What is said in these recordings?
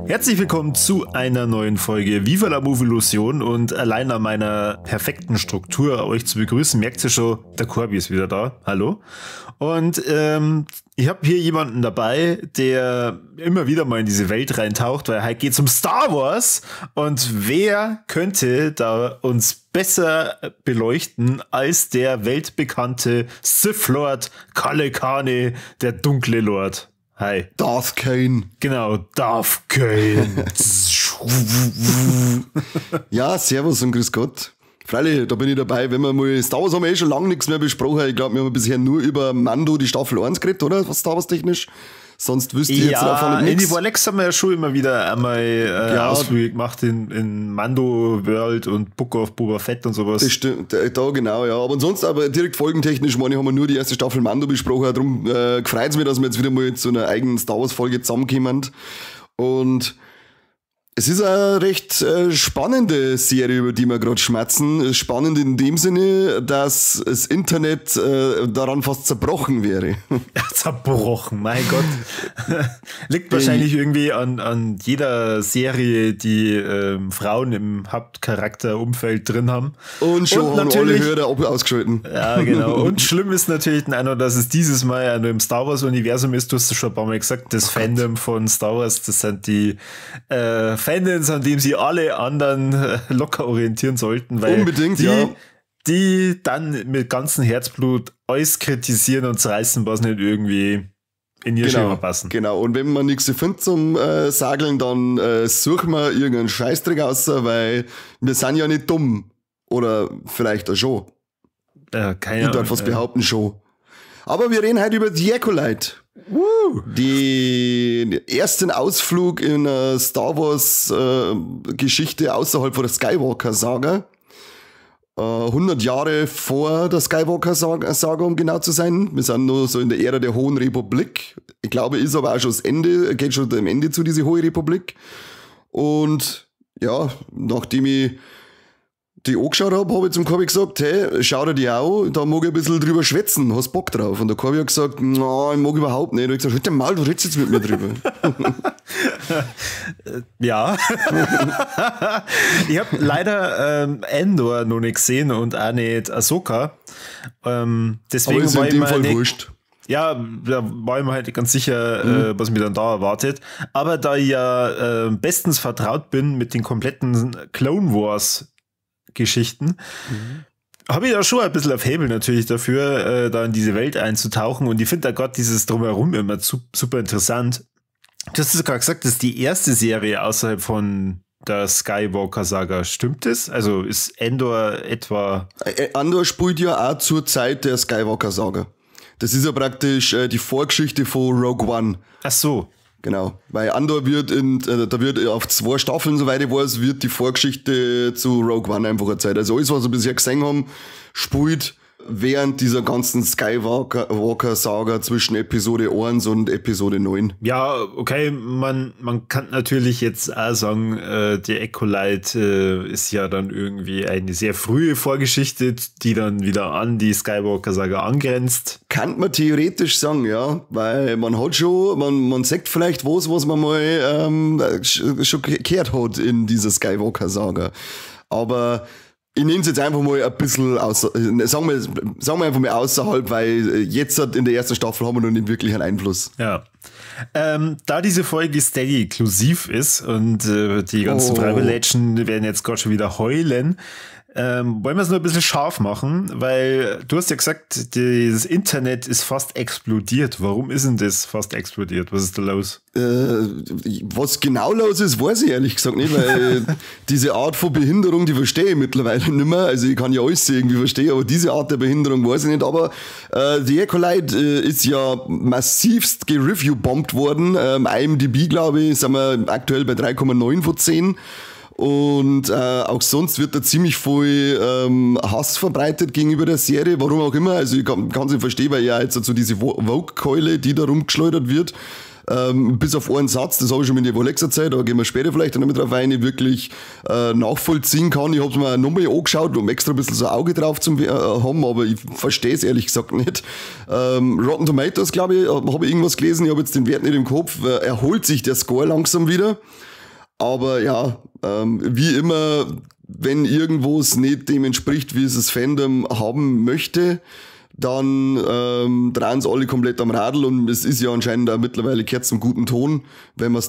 Herzlich willkommen zu einer neuen Folge Viva la Movilusion und allein an meiner perfekten Struktur euch zu begrüßen, merkt ihr schon, der Corby ist wieder da. Hallo. Und ich habe hier jemanden dabei, der immer wieder mal in diese Welt reintaucht, weil halt geht's um Star Wars und wer könnte da uns besser beleuchten als der weltbekannte Sith Lord Kalle Kane, der dunkle Lord. Hi. Darth Kane. Genau, Darth Kane. Ja, servus und grüß Gott. Freilich, da bin ich dabei, wenn wir mal Star Wars haben wir eh schon lange nichts mehr besprochen. Ich glaube, wir haben bisher nur über Mando die Staffel 1 geredet, oder? Was Star Wars technisch? Sonst wüsste ich jetzt davon nichts. In die Warlex haben wir ja schon immer wieder einmal Ausflüge gemacht in Mando World und Book of Boba Fett und sowas. Das stimmt, da genau, ja. Aber ansonsten, aber direkt folgentechnisch, meine ich, haben wir nur die erste Staffel Mando besprochen. Darum freut es mich, dass wir jetzt wieder mal zu einer eigenen Star Wars Folge zusammenkommen. Und es ist eine recht spannende Serie, über die wir gerade schmatzen. Spannend in dem Sinne, dass das Internet daran fast zerbrochen wäre. Ja, zerbrochen, mein Gott. Liegt wahrscheinlich irgendwie an jeder Serie, die Frauen im Hauptcharakterumfeld drin haben. Und schon haben alle Hörer ausgeschalten. Ja, genau. Und schlimm ist natürlich auch noch, dass es dieses Mal ja nur im Star Wars-Universum ist. Du hast es schon ein paar Mal gesagt, das Fandom von Star Wars, das sind die Fandoms, an dem sie alle anderen locker orientieren sollten, weil unbedingt, die dann mit ganzem Herzblut alles kritisieren und zerreißen, was nicht irgendwie in ihr Schema passen. Genau, und wenn man nichts findet zum Sageln, dann suchen wir irgendeinen Scheißdreck aus, weil wir sind ja nicht dumm. Oder vielleicht auch schon. Keine Ahnung. Ich darf was behaupten, schon. Aber wir reden heute über The Acolyte. Den ersten Ausflug in eine Star Wars Geschichte außerhalb von der Skywalker Saga. 100 Jahre vor der Skywalker Saga, um genau zu sein. Wir sind nur so in der Ära der Hohen Republik. Ich glaube, ist aber auch schon das Ende, geht schon dem Ende zu, diese Hohe Republik. Und ja, nachdem ich die angeschaut habe, habe ich zum Corby gesagt, hey, schau dir die auch, da mag ich ein bisschen drüber schwätzen, hast Bock drauf? Und der Corby hat gesagt, na, ich mag überhaupt nicht. Und ich habe gesagt, halt den Maul, du redest jetzt mit mir drüber. Ja. Ich habe leider Andor noch nicht gesehen und auch nicht Ahsoka. Deswegen aber ist war in dem ich Fall nicht, wurscht. Ja, da war ich mir halt ganz sicher, was mir dann da erwartet. Aber da ich ja bestens vertraut bin mit den kompletten Clone Wars Geschichten, habe ich da schon ein bisschen auf Hebel natürlich dafür, da in diese Welt einzutauchen, und ich finde da gerade dieses Drumherum immer super interessant. Du hast sogar gesagt, das ist die erste Serie außerhalb von der Skywalker-Saga. Stimmt das? Also ist Andor etwa... Andor spielt ja auch zur Zeit der Skywalker-Saga. Das ist ja praktisch die Vorgeschichte von Rogue One. Ach so. Genau, weil Andor wird da wird auf 2 Staffeln, soweit ich weiß, wird die Vorgeschichte zu Rogue One einfach erzählt. Also alles, was wir bisher gesehen haben, spielt während dieser ganzen Skywalker-Saga zwischen Episode 1 und Episode 9. Ja, okay, man kann natürlich jetzt auch sagen, die Acolyte ist ja dann irgendwie eine sehr frühe Vorgeschichte, die dann wieder an die Skywalker-Saga angrenzt. Kann man theoretisch sagen, ja, weil man hat schon, man sagt vielleicht was man mal schon gehört hat in dieser Skywalker-Saga. Aber ich nehme es jetzt einfach mal ein bisschen außer, sagen wir einfach mal außerhalb, weil jetzt in der ersten Staffel haben wir noch nicht wirklich einen Einfluss. Ja. Da diese Folge Steady inklusiv ist und die ganzen Freiwilligen werden jetzt gerade schon wieder heulen, wollen wir es nur ein bisschen scharf machen, weil du hast ja gesagt, das Internet ist fast explodiert. Warum ist denn das fast explodiert? Was ist da los? Was genau los ist, weiß ich ehrlich gesagt nicht, weil diese Art von Behinderung, die verstehe ich mittlerweile nicht mehr. Also ich kann ja alles irgendwie verstehen, aber diese Art der Behinderung weiß ich nicht. Aber The Acolyte ist ja massivst gereview-bombt worden. IMDb, glaube ich, sind wir aktuell bei 3,9 von 10. Und auch sonst wird da ziemlich viel Hass verbreitet gegenüber der Serie, warum auch immer. Also ich kann es nicht verstehen, weil ja jetzt so diese Woke-Keule, die da rumgeschleudert wird, bis auf einen Satz, das habe ich schon mit der Volex erzählt, da gehen wir später vielleicht noch mit drauf ein, wirklich nachvollziehen kann. Ich habe es mir nochmal angeschaut, um extra ein bisschen so ein Auge drauf zu haben, aber ich verstehe es ehrlich gesagt nicht. Rotten Tomatoes, glaube ich, habe ich irgendwas gelesen, ich habe jetzt den Wert nicht im Kopf, erholt sich der Score langsam wieder. Aber ja, wie immer, wenn irgendwo es nicht dem entspricht, wie es das Fandom haben möchte, dann drehen sie alle komplett am Radl und es ist ja anscheinend auch mittlerweile kehrt zum guten Ton, wenn was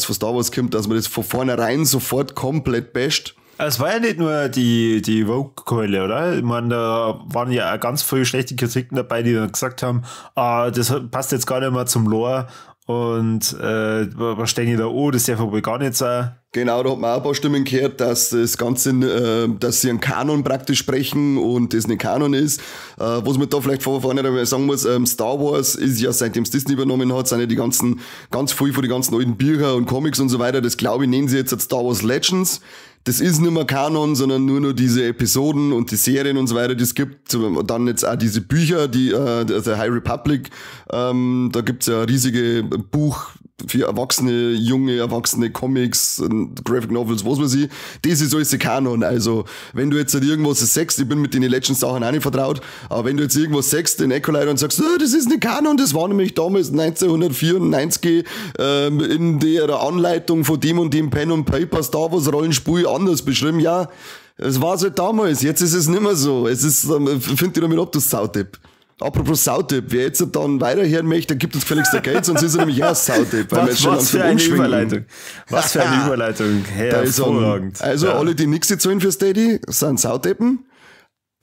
von Star Wars kommt, dass man das von vornherein sofort komplett basht. Es war ja nicht nur die Woke-Keule, oder? Ich meine, da waren ja auch ganz viele schlechte Kritiken dabei, die dann gesagt haben, ah, das passt jetzt gar nicht mehr zum Lore. Und was stehen die da an? Das darf wohl gar nicht sein. Genau, da hat man auch ein paar Stimmen gehört, dass das Ganze, dass sie einen Kanon praktisch sprechen und das nicht Kanon ist. Was man da vielleicht vorne sagen muss, Star Wars ist ja, seitdem es Disney übernommen hat, sind ja die ganzen, ganz viel von den ganzen alten Bücher und Comics und so weiter, das glaube ich, nennen sie jetzt Star Wars Legends. Das ist nicht mehr Kanon, sondern nur noch diese Episoden und die Serien und so weiter, die es gibt. Und dann jetzt auch diese Bücher, die The High Republic, da gibt's ja riesige Buch für Erwachsene, junge, Erwachsene, Comics, Graphic Novels, was weiß ich. Das ist alles Kanon. Also, wenn du jetzt halt irgendwas sagst, ich bin mit den Legends-Sachen auch nicht vertraut, aber wenn du jetzt irgendwas sagst in Acolyte und sagst, oh, das ist nicht Kanon, das war nämlich damals 1994 in der Anleitung von dem und dem Pen und Paper Star Wars Rollenspiel anders beschrieben, ja, es war halt damals, jetzt ist es nicht mehr so. Es ist, find dich damit ab, du Saudepp. Apropos Saudepp, wer jetzt dann weiterhören möchte, dann gibt uns gefälligst der Geld, sonst ist er nämlich auch Saudepp. Was für eine Überleitung. Was für eine Überleitung. Hervorragend. Also, ja. Alle, die nichts zahlen für Steady, sind Saudeppen.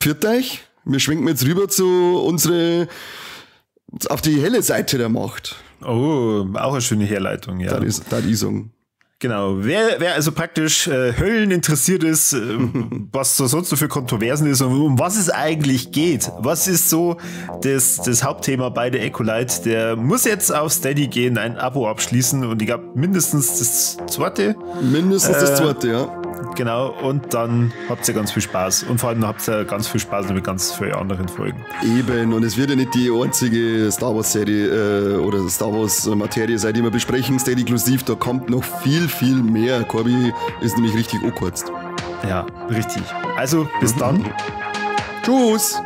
Pfiat euch. Wir schwenken jetzt rüber zu unsere, auf die helle Seite der Macht. Oh, auch eine schöne Herleitung, ja. Das ist so. Genau, wer also praktisch Höllen interessiert ist, was so sonst so für Kontroversen ist und um was es eigentlich geht, was ist so das Hauptthema bei der Acolyte, der muss jetzt auf Steady gehen, ein Abo abschließen und ich glaube mindestens das zweite. Mindestens das zweite, ja. Genau, und dann habt ihr ganz viel Spaß. Und vor allem habt ihr ganz viel Spaß mit ganz vielen anderen Folgen. Eben, und es wird ja nicht die einzige Star Wars-Serie oder Star Wars-Materie sein, die wir besprechen. Steady inklusiv, da kommt noch viel, viel mehr. Corby ist nämlich richtig angeheizt. Ja, richtig. Also, bis dann. Tschüss.